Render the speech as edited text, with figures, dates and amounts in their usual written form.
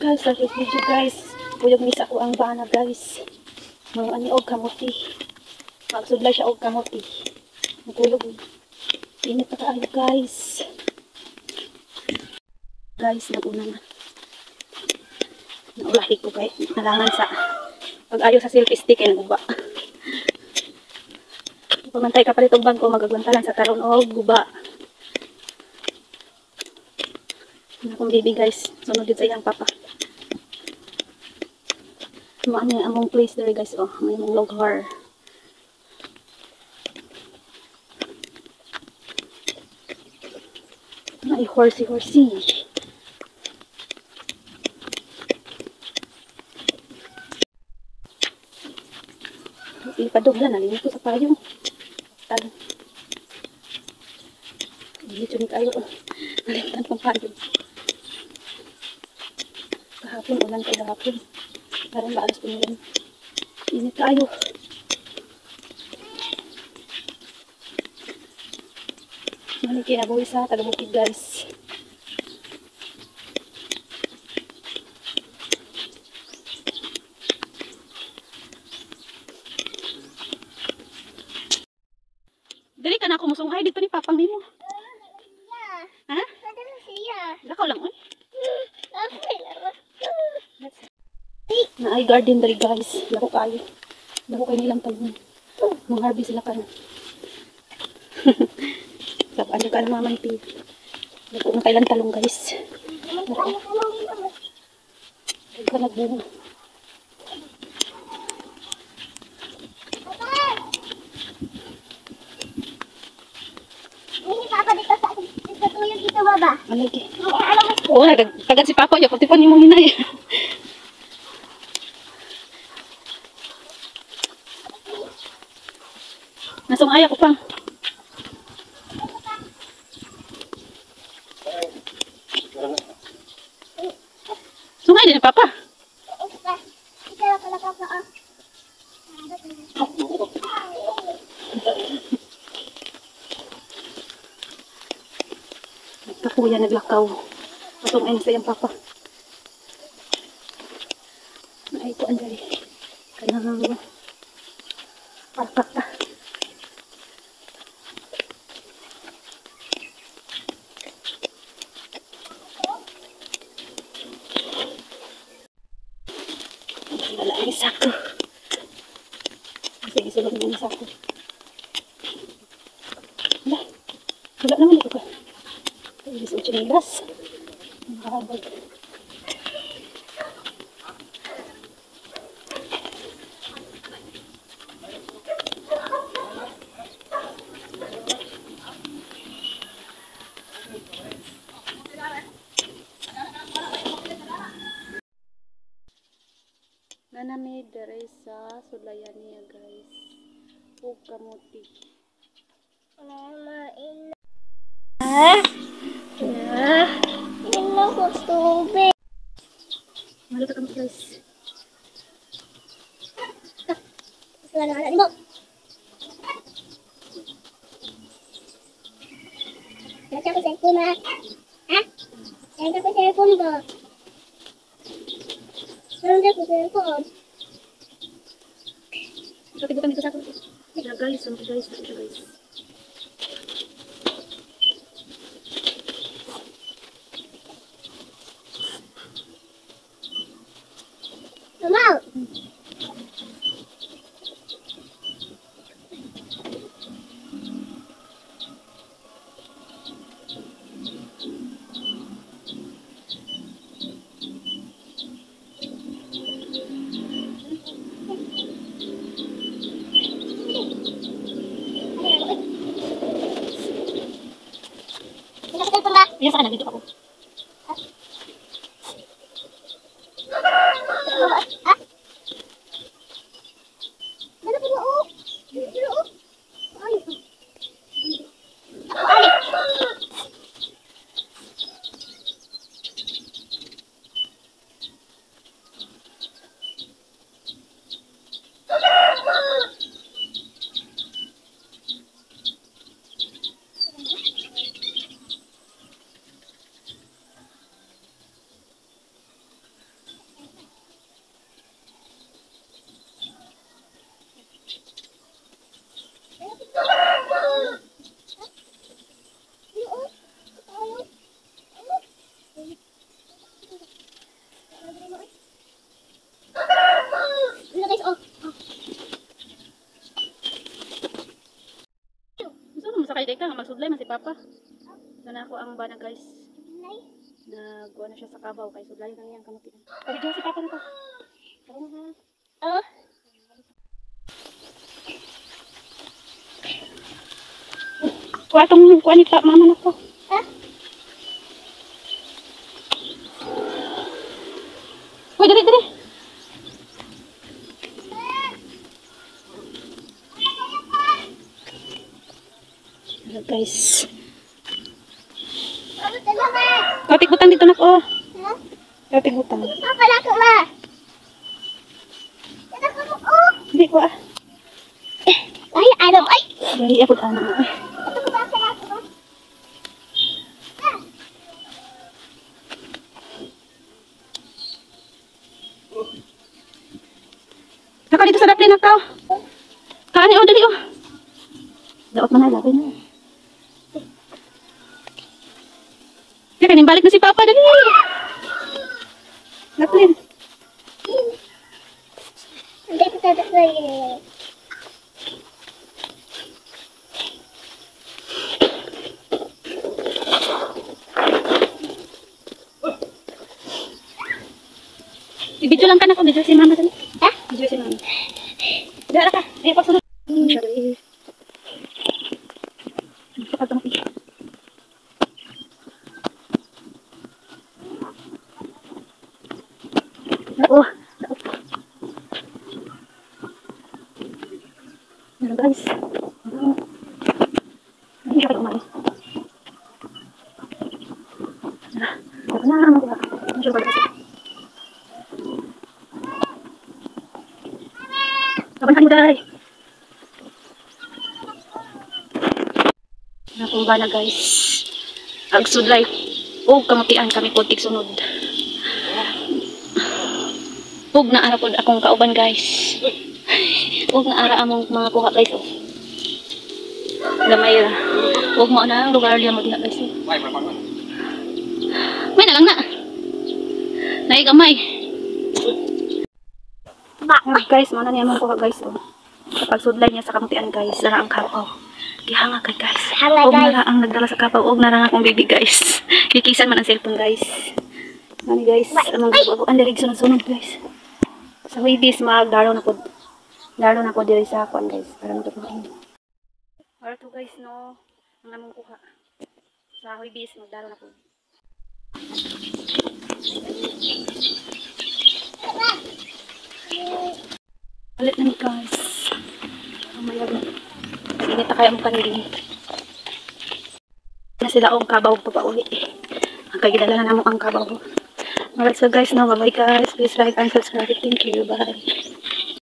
Guys, sa first video, guys. Kuyog ni sa ako ang bana, guys. Mga ani og kamuti. Magsudlay siya og kamuti. Nagkuyog. Init na kaayo, guys. Guys, naguna na. Naulahi ko kay nalangan sa pag-ayo sa selfie stick ay naguba. Pamantay ka palit og bangko, magagwantalan sa taron og guba. Akong baby, guys, sunod yun sa iyang papa. Maano yung among place there, guys, oh, may among lugar. Ay, horsey horsey. Ipadugla na ko sa payong. Tan. Dito ni kayo. Nalimtan kong payong. Kahapon, ulan kay kahapon. Parang maalas ko nila. Init kayo. Mali kinabuhi sa taga-bukid, guys. Dali ka na ako musungay dito ni papang nimo. Ha? Lakaw lang oy. Na ay garden dali, guys. Lako kayo. Lako kayo nilang talong. Mga harvest sila karon. Sab ano ka na mamanti. Lako na kailan talong, guys. Ka nagbunga. Ano ki? Oo, nagtagad si Papa. Yung pagtipon yung mga hinay. Nasungay ako pa. Sungay din ni Papa. Nagkakuya, naglakaw. Pasungay sa iyang papa. Ay, ito ang dali. Kanang parpata. Wala ang sako. Sige, sulog na ang sako. Wala. Wala naman ito ka. Ilis ang chinilas. Nakakabag. Nanami dere sa sulayan niya, guys. Ug kamuti. Mama, ina. Na. Ina ko tubig. Maluto kami, guys. Wala na mo. Nasa ko cellphone ha? Ha? Nasa ko cellphone ba? Nasa ko cellphone. Ito kami sa ako. Yeah, guys, ano guys, ito guys. Mama. Yan sa kanan, dito ako. Ha? Dala ko oh. Dala oh. Ay. Ay. Papa. Sana ako ang bana guys. Nagkuha na siya sa kabaw kay sudlayon na niyang kamuti. Pabidyo si Papa na to. Tara na ha. Oh. Kuha itong kuha ni pa, mama na to. Ha? Uy, dali, dali. Hello guys. Katik butang dito na ko. Ha? Katik butang. Papa na ko ba? Oh. Hindi ko ah. Ay, ano? Ay! Dali ako ano. Ito ba pala ko ba? Naka dito sa daplin na ka. Kaani oh, dali oh. Daot man na labi na. Teka, balik na si Papa, dali. Daplin. Hindi ko tatapay. I-video lang ka na ko, video si Mama dali. Ha? Video si Mama. Dara ka. Ay, pagsunod. Siya dali. Pagkamuti. Oo. Meron guys. Hindi siya kayo kumain. Tara na, makuha. Ano siya ba? Kaban mo dai. Nakumba na guys. Ang sudlay. Og kamutian kami po tigsunod. Ug na ara pod akong kauban guys. Ug na ara among mga kuha guys. Oh. Gamay ra. Ug mao na ang lugar niya mo diha guys. May na lang na. Naay gamay. Ba? Ah, guys, mao na niya among kuha guys. Oh. Kapag sudlay niya sa kamutian guys, dara ang kapaw. Gihanga kay guys. Hanga, Og guys. nara ang nagdala sa kapaw, og nara ang akong baby guys. Kikisan man ang cellphone guys. Nani guys, among gabuan diri sunod-sunod guys. Sa Huwebes magdaro na pod. Daro na pod diri sa kuan guys. Para magkapain. Para to guys no, ang among kuha. Sa Huwebes magdaro na pod. Ulit na guys. Ang mayag na. Init na kayo ang kanilin. Na sila ang kabaw papauli. Ang kagidala na namo ang kabaw. Alright, so guys, no, bye-bye guys. Please like and subscribe. Thank you. Bye.